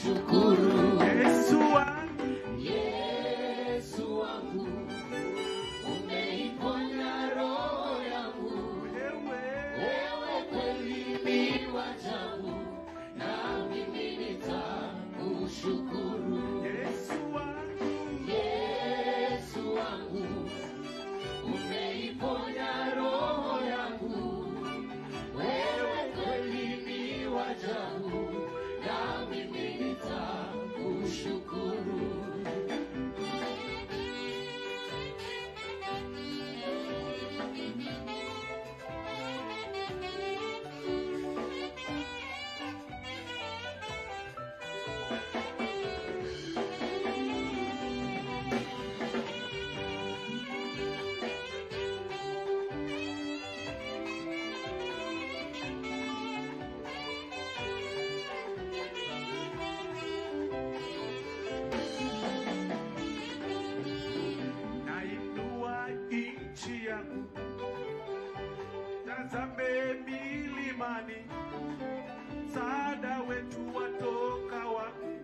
nitakushukuru. Yesu wangu, Yesu wangu, umeiponya roho yangu. Wewe kweli ni wa ajabu, na mimi nitakushukuru. Yesu wangu, Yesu wangu, umeiponya roho yangu. Wewe kweli ni wa ajabu, na mimi nitakushukuru. Nainua nchi yangu, tazame milimani, msaada wetu watoka wapi?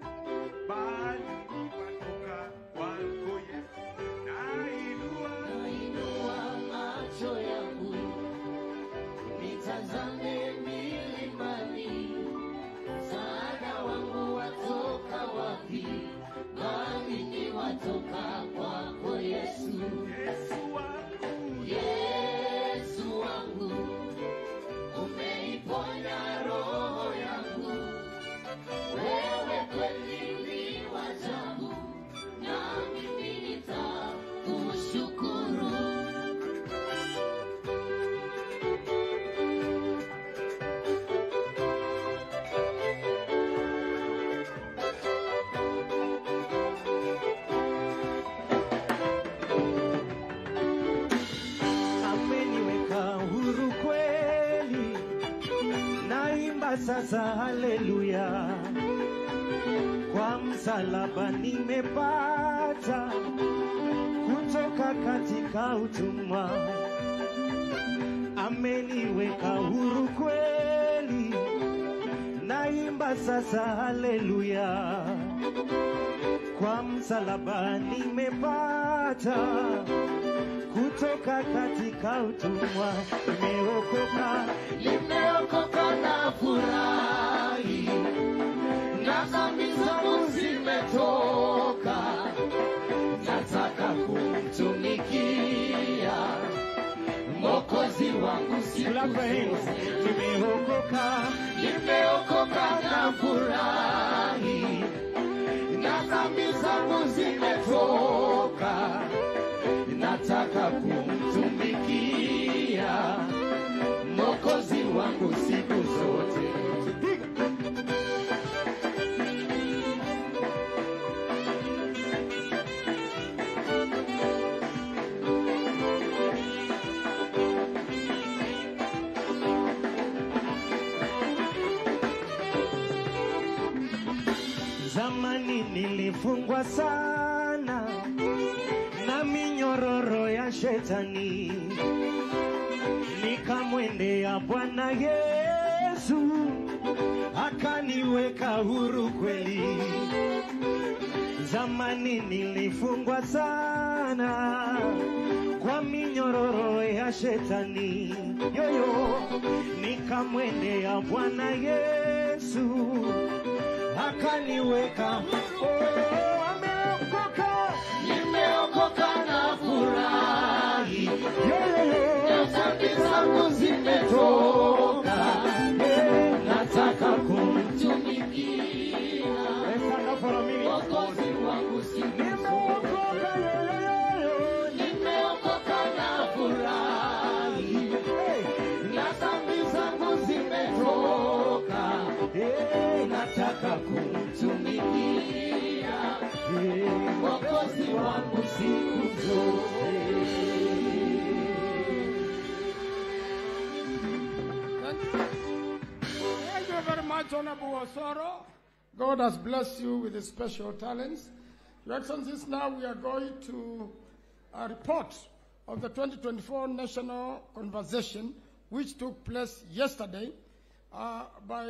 Bali watoka kwako Yesu. Nainua, Nainua macho yangu nitazame milimani, msaada wangu watoka wapi? Bali ni watoka kwako Yesu. Yesu wangu, Yesu wangu, umeiponya roho yangu. Wewe kweli ni wa ajabu, na mimi nitakushukuru. Ameniweka huru kweli, naimba sasa haleluya. Kwa msalaba nimepata kutoka katika utumwa. Ameniweka huru kweli, naimba sasa haleluya. Kwa msalaba nimepata kutoka katika utumwa. Nimeokoka, Nimeokoka na furahi, na dhambi zangu zimetoka. Nataka kumtumikia Mwokozi wangu siku Clap your hands. zote. Nimeokoka, Nimeokoka na furahi, na dhambi zangu zimetoka. Nataka kumtumikia Mwokozi wangu siku zote. Zamani nilifungwa sana na minyororo ya shetani, nikamwendea Bwana Yesu akaniweka huru kweli. Zamani nilifungwa sana kwa minyororo ya shetani, yoyo, nikamwendea Bwana Yesu akaniweka. Oh, ameokoka, Nimeokoka na furahi, yoyo, na dhambi zangu zimetoka. Nataka kumtumikia Let's stand up for a minute. Mwokozi wangu siku zote. Nimeokoka, yoyoyo, Nimeokoka na furahi, hey, na dhambi zangu zimetoka. hey, Nataka kumtumikia hey. Mwokozi wangu siku zote. Thank you very much, Honorable Osoro. God has blessed you with his special talents. Your Excellencies, now we are going to a report of the 2024 National Conversation, which took place yesterday by